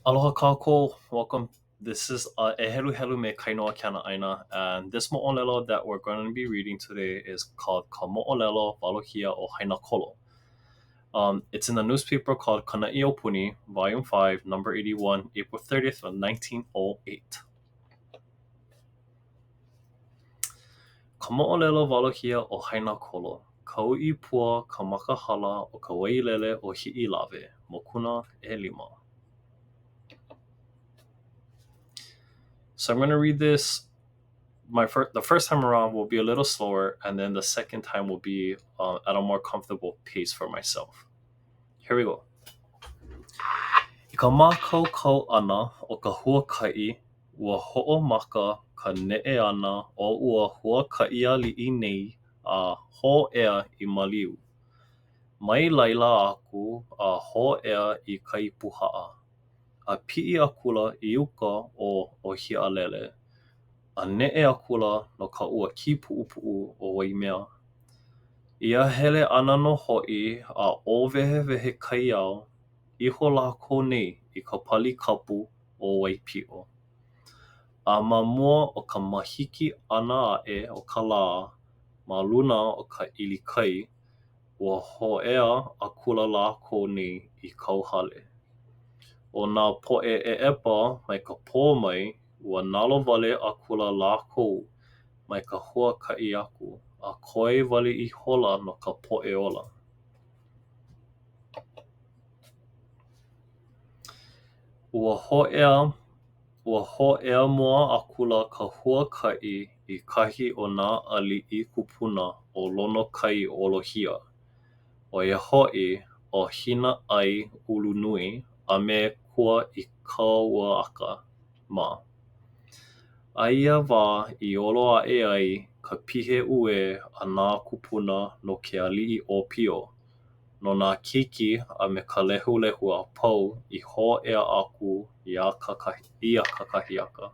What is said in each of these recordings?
Aloha kākou, welcome. This is uh, E Heluhelu me Kainoa Keanaaina, and this moʻolelo that we're going to be reading today is called Ka Moʻolelo Walohia o Hainakolo. Um, it's in the newspaper called Ka Naʻi Aupuni, Volume 5, Number 81, April 30th of 1908. Ka Moʻolelo Walohia o Hainakolo, Ka Uʻi Pua Ka Makahala o ka Wailele o Hiʻilawe, Mokuna ʻElima. So I'm going to read this my fir- the first time around will be a little slower, and then the second time will be uh, at a more comfortable pace for myself. Here we go. I ka mākaukau ʻana o ka huakaʻi, ua hoʻomaka ka neʻe ʻana o ua huakaʻi aliʻi nei a hōʻea i Maliu. Mai laila aku a hōʻea i Kaipuhaʻa, a piʻi akula i uka o ʻŌhiʻalele, a neʻe akula no ka ua Kīpuʻupuʻu o Waimea. Ia hele ʻana nō hoʻi a ʻōwehewehe kai ao, iho lākou nei i ka pali kapu o Waipiʻo. A ma mua o ka mahiki ʻana aʻe o ka lā ma luna o ka ʻilikai, ua hōʻea akula lākou nei i kauhale. ʻO nā poʻe ʻeʻepa mai ka pō mai, ua nalowale akula lākou mai ka huakaʻi aku, a koe wale ihola nō ka poʻe ola. Ua hōʻea ua hōʻea mua akula ka huakaʻi i kahi o nā aliʻi kūpuna o Lonokaiʻolohia, ʻo ia hoʻi ʻo Hinaaiulunui a me Kua-i-ka-ua-aka mā. A ia wā i olo aʻe ai ka pihe uē a nā kūpuna no ke aliʻi ʻōpio, no nā keiki a me ka lehulehu a pau i hōʻea aku ia ia kakahiaka.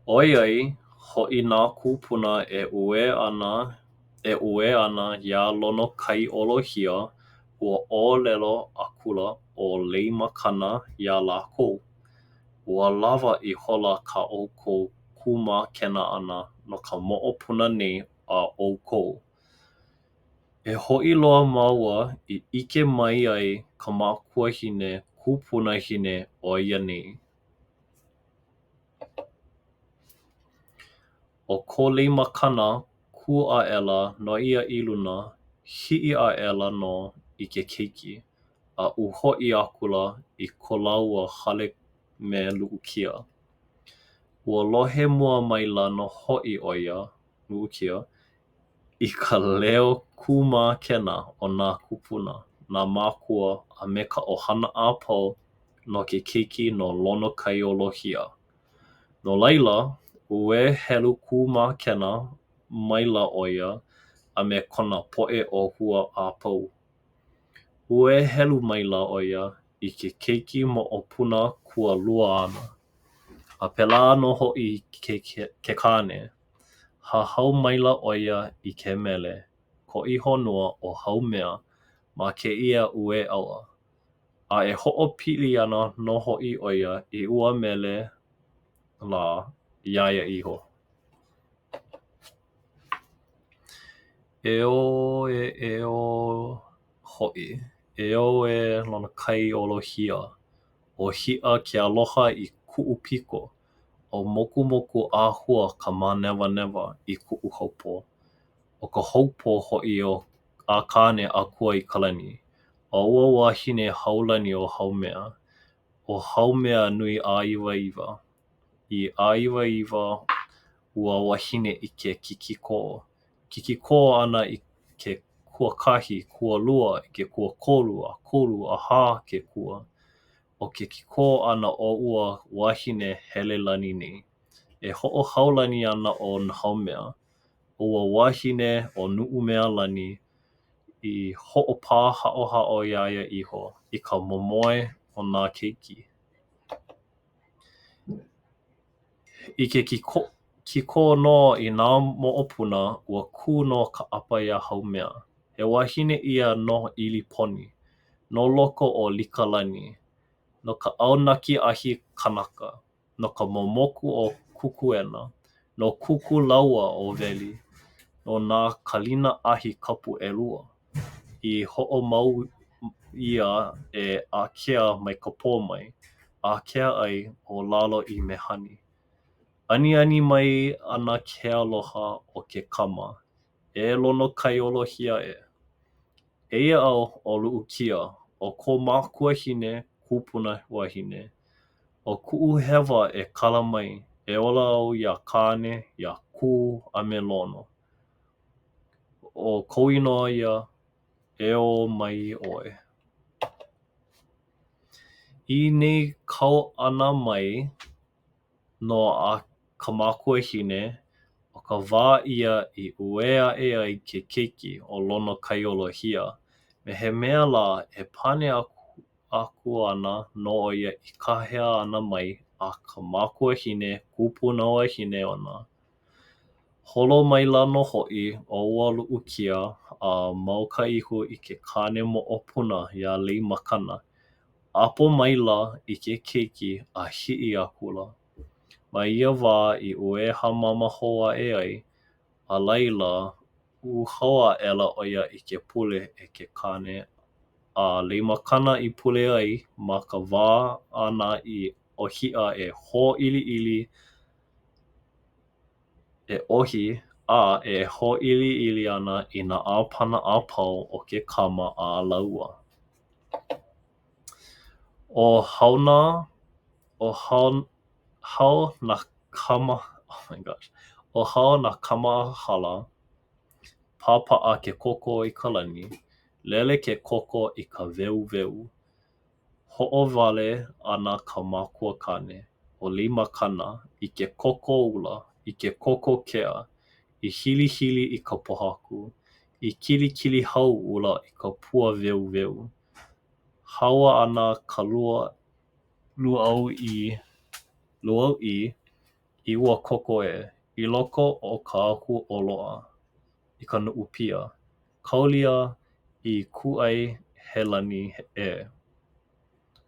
ʻOiai hoʻi nā kūpuna e uē ana e uē ana iā Lonokaiʻolohia, ua ʻōlelo akula ʻo Leimakana iā lākou: "Ua lawa ihola kā ʻoukou kūmākena ʻana no ka moʻopuna nei a ʻoukou. E hoʻi loa māua i ʻike mai ai ka makuahine kupunahine o ia nei." ʻO ko Leimakana kū aʻela nō ia i luna, hiʻi aʻela nō i ke keiki, a uhoʻi akula i ko lāua hale me Luʻukia. Ua lohe mua maila nō hoʻi ʻo ia, Luʻukia, i ka leo kūmākena o nā kūpuna, nā mākua, a me ka ʻohana a pau no ke keiki no Lonokaiolohia. No laila, uē helu kūmākena maila ʻo ia a me kona poʻe ʻōhua a pau. Uē helu maila ʻo ia i ke keiki moʻopuna kualua āna. A pēlā nō hoʻi ke ke kāne. Hahau maila ʻo ia i ke mele koʻihonua o Haumea ma kēia uē ʻaoa. A e hoʻopili ana nō hoʻi ʻo ia i ua mele lā iā ia iho. E ō e e ō hoʻi, E ō e Lonokaiʻolohia, ʻO Hiʻa ke aloha i kuʻu piko, ʻO Mokumokuʻāhua ka mānewanewa i kuʻu houpo. ʻO ka houpo hoʻi a Kāne akua i ka lani, ʻO ua wahine haulani o Haumea, ʻO Haumea nui āiwaiwa. I āiwaiwa ua wahine i ke kikikō. Kikikō ana i ke kuakahi, kualua, i ke kuakolu, ʻakolu, ʻahā ke kua. ʻO ke kikō ʻana o ua wahine hele lani nei. E hoʻohaulani ana ʻo Haumea, ʻo ua wahine ʻo Nuʻumealani i hoʻopāhaʻohaʻo iā ia iho i ka momoe o nā keiki. I ke kikō nō i nā moʻopuna, ua kū nō ka ʻapa iā Haumea. He wahine ia noho ʻili poni. No loko o Likalani, No ka ʻaunaki ahi kanaka, No ka momoku o Kukuena, No Kūkū lāua ʻo Weli, No nā kalina ahi kapu ʻelua, I hoʻomau ʻia e ʻĀkea mai ka pō mai, Ākea ai ʻo lalo i mehani. Aniani mai ana ke aloha o ke kama, E Lonokaiolohia ē. Eia au ʻo Luʻukia, ʻo kō makuahine kupuna wahine. ʻO kuʻu hewa e kala mai, e ola au iā Kāne, iā Kū, a me Lono. ʻO kou inoa ia, e ō mai ʻoe. I nei kau ʻana mai nō a ka makuahine, ʻo ka wā ia i uē aʻe ai ke keiki ʻo Lonokaiolohia, me he mea lā e pane aku ana nō ʻo ia i ka kāhea ʻana mai a ka makuahine kupunawahine ona. Holo maila nō hoʻi ʻo ua Luʻukia a mau ka ihu i ke kāne moʻopuna iā Leimakana, ʻapo maila i ke keiki a hiʻi akula. Ma ia wā i uē hāmama hou aʻe ai, a laila, uhau aʻela ʻo ia i ke pule a ke kāne a Leimakana i pule ai ma ka wā āna i ʻōhiʻa e hōʻiliʻili e ʻohi a e hōʻiliʻili ana i nā ʻāpana a pau o ke kama a lāua. ʻO Hao nā kama a hala, Pāpaʻa ke koko i ka lani, Lele ke koko i ka weuweu. Hoʻowale ana ka makuakāne, ʻo Leimakana, i ke koko ula, i ke koko kea, i hilihili i ka pōhaku, I kilikili hau ʻula i ka pua weuweu. Haua ana ka lūauʻi i ua koko ē I loko o ka uku ʻōloʻa, I ka nuʻukia. Kaulia i kūʻai he lani ē.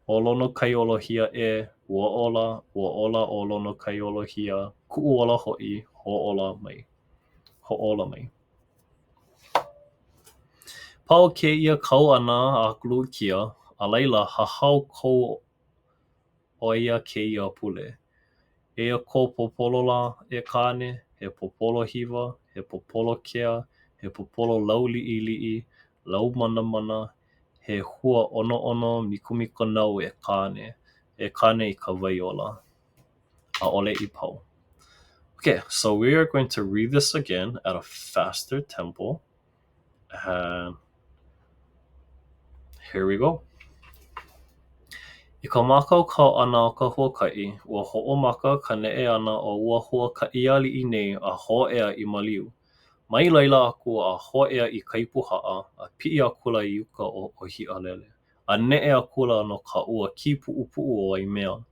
ʻO Lonokaiolohia ē, ua ola, ua ola ʻo Lonokaiolohia, kuʻu ola hoʻi, hoʻōla mai. Pau kēia kau ʻana a Luʻukia, a laila, hahau kou ʻo ia kēia pule. "Eia kō pōpolo lā, e Kāne, he pōpolo hiwa, he pōpolo kea, he pōpolo lau liʻiliʻi, lau manamana, he hua ʻonoʻono mikomiko nāu e Kāne, e Kāne i ka wai ola." ʻAʻole i pau. Okay, so we are going to read this again at a faster tempo. And here we go. I ka mākaukau ʻana o ka huakaʻi, ua hoʻomaka ka neʻe ʻana o ua huakaʻi aliʻi nei a hōʻea i Maliu. Mai laila aku a hōʻea i Kaipuhaʻa, a piʻi akula i uka o ʻŌhiʻalele, a neʻe akula no ka ua Kīpuʻupuʻu o Waimea.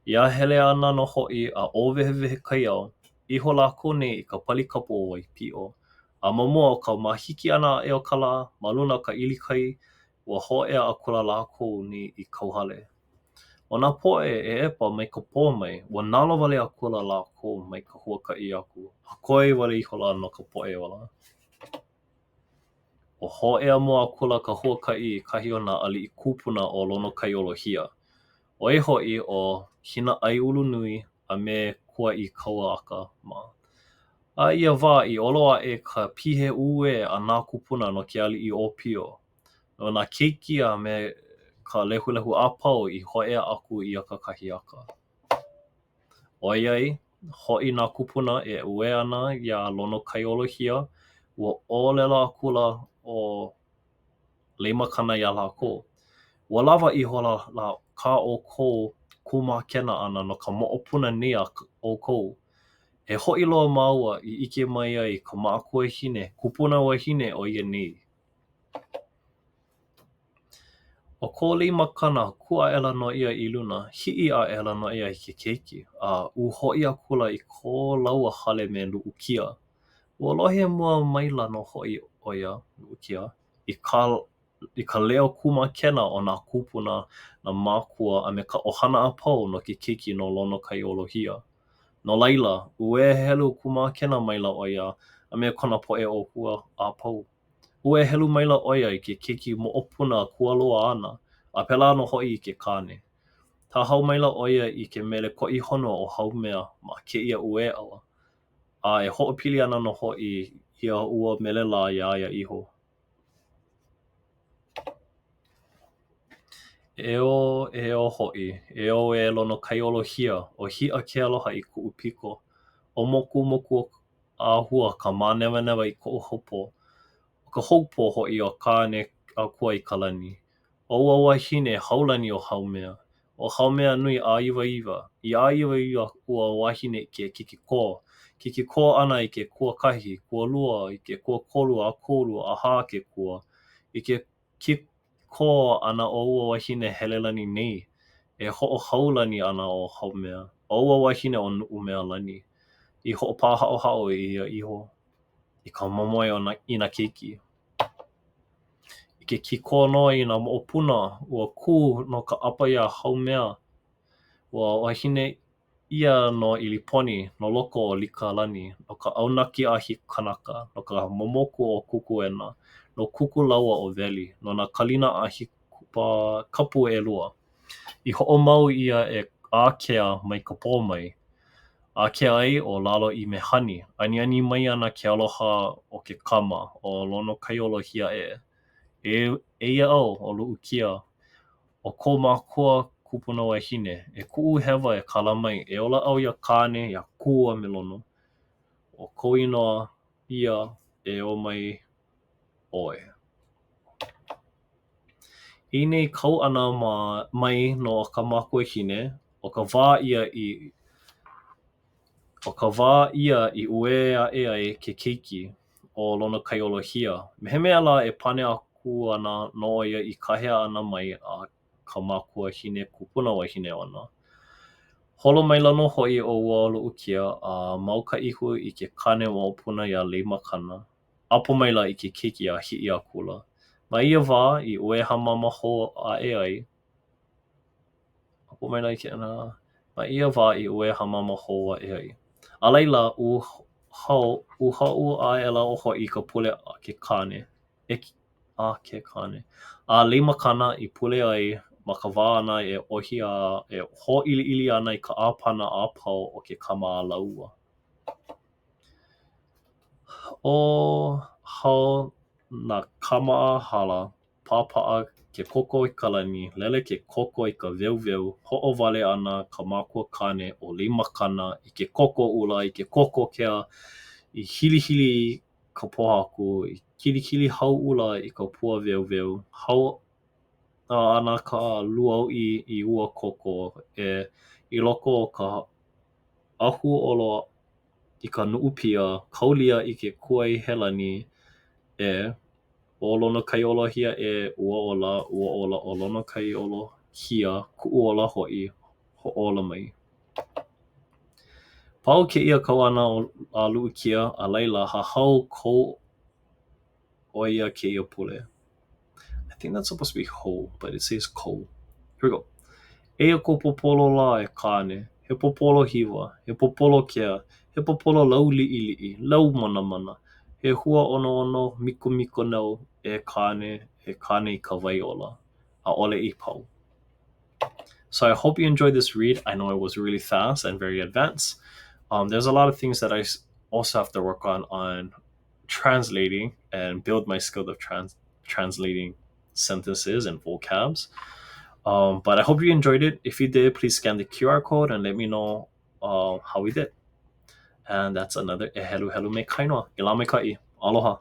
Ia hele ʻana nō hoʻi a ʻōwehewehe kai ao, iho lākou nei i ka pali kapu o Waipiʻo. A ma mua o ka mahiki ʻana aʻe o ka lā ma luna o ka ʻilikai, ua hōʻea akula lākou nei i kauhale. ʻO nā poʻe ʻeʻepa mai ka pō mai, ua nalowale akula lākou mai ka huakaʻi aku, a koe wale ihola nō ka poʻe ola. Ua hōʻea mua akula ka huakaʻi i kahi o nā aliʻi kūpuna o Lonokaiolohia, ʻo ia hoʻi ʻo Hinaaiulunui a me Kuaikauaka mā. A i ia wā i olo aʻe ka pihe uē a nā kūpuna no ke aliʻi ʻōpio, no nā keiki a me ka lehulehu a pau i hōʻea aku i ia kakahiaka. ʻOiai hoʻi nā kūpuna e uē ana iā Lonokaiolohia, ua ʻōlelo akula ʻo Leimakana iā lākou, "Ua lawa ihola lā kā ʻoukou kūmākena ʻana no ka moʻopuna nei a ʻoukou. E hoʻi loa māua i ʻike mai ai i ka makuahine kupuna wahine o ia nei." ʻO ko Leimakana kū aʻela nō ia i luna, hiʻi aʻela nō ia i ke keiki, a uhoʻi akula i ko lāua hale me Luʻukia. Ua lohe mua maila nō hoʻi ʻo ia, Luʻukia, i kā. i ka leo kūmākena o nā kūpuna, nā mākua a me ka ʻohana a pau no ke keiki no Lonokaiolohia. No laila, uē helu kūmākena maila ʻo ia a me kona poʻe ʻōhua a pau. Uē helu maila ʻo ia i ke keiki moʻopuna kualoa āna, a pēlā nō hoʻi i ke kāne. Hahau maila ʻo ia i ke mele koʻihonua o Haumea ma kēia uē ʻana, a e hoʻopili ana nō hoʻi ia ua mele lā iā ia iho. Eō, eō hoʻi, eō ē Lonokaiolohia, ʻO hiʻa ke aloha i kuʻu piko. ʻO Mokumokuāhua ka mānewanewa i koʻu houpo. ʻO ka houpo hoʻi o Kāne akua i ka lani. ʻO ua wahine haulani ʻo Haumea. ʻO Haumea nui āiwaiwa. I āiwaiwa ua wahine i ke kikikō. Kikikō ʻana i ke kuakahi, kualua, i ke kuakolu, ʻakolu, ʻahā ke kua. I ke kikō ʻana o ua wahine Helelani nei, e hoʻohaulani ana ʻo Haumea. ʻO ua wahine ʻo Nuʻumealani. I hoʻopāhaʻohaʻo iā ia iho i ka momoe o nā, i nā keiki. I ke kikō nō i nā moʻopuna, ua kū nō ka ʻapa iā Haumea. Ua wahine ʻia nō ʻIliponi no loko o Likalani, no ka ʻaunaki ʻahi kanaka, no ka momoku o Kukuena, no Kuku lāua ʻo Weli, no nā kalina ʻahi kupa kapu ʻelua. I hoʻomau ʻia e Ākea mai ka pō mai. Ākea ai ʻo lalo i mehani, aniani mai ana ke aloha o ke kama, ʻo Lonokaiolohia ē. Eia au, ʻo Luʻukia, ʻo kou makua kupuna wahine. E kuʻu hewa e kala mai, e ola au iā Kāne, iā Kū a me Lono. ʻO kou inoa ia e ō mai ʻoe. I nei kau ʻana mai nō a ka makuahine, ʻo ka wā ia i ʻo ka wā ia i uē aʻe ai ke keiki, ʻo Lonokaiolohia, me he mea lā e pane aku ana nō ʻo ia i ka hea ʻana mai a ka makuahine kupuna wahine ona. Holo maila nō hoʻi ʻo ua Luʻukia a mau ka ihu i ke kāne moʻopuna iā Leimakana. ʻApo maila i ke keiki a hiʻi akula. Ma ia wā i uē hāmama hou aʻe ai, ʻApo maila i ke Ma ia wā i uē hāmama hou aʻe ai. A laila, uhau uhaʻu aʻela hoʻi ka pule a ke kāne, e a ke kāne, a Leimakana i pule ai ma ka wā āna e ʻohi a e hōʻiliʻili ana i ka ʻāpana a pau o ke kama a lāua. ʻO hao nā kama a hala, pāpaʻa ke koko i ka lani, lele ke koko i ka weuweu, hoʻowale ana ka makua kāne ʻo Leimakana i ke koko ʻula i ke koko kea, i hilihili i ka pōhaku, i kilikili hauʻula i ka pua weuweu, hau ana ka lūauʻi i ua koko e i loko o ka ʻahu olo i ka nuʻupia, kaulia i ke kuaihelani e ʻO Lonokaiolohia ē ua ola, ua ola ʻo Lonokaiolohia, kuʻu ola hoʻi, hoʻōla mai. Pau kēia kau ʻana a Luʻukia, a laila, hahau kou ʻo ia kēia pule. I think that's supposed to be hou, but it says kou. Here we go. Eia kou pōpolo lā e Kāne, he pōpolo hiwa, he pōpolo kea, he pōpolo lau liʻiliʻi, lau manamana, he hua onono mikomiko nau e Kāne, e Kāne i ka wai ola. ʻAʻole i pau. So I hope you enjoyed this read. I know it was really fast and very advanced. Um, there's a lot of things that I also have to work on on translating and build my skill of trans translating sentences and vocabs. Um, but I hope you enjoyed it. If you did, please scan the QR code and let me know uh, how we did. And that's another E Heluhelu Me Kainoa. I Aloha.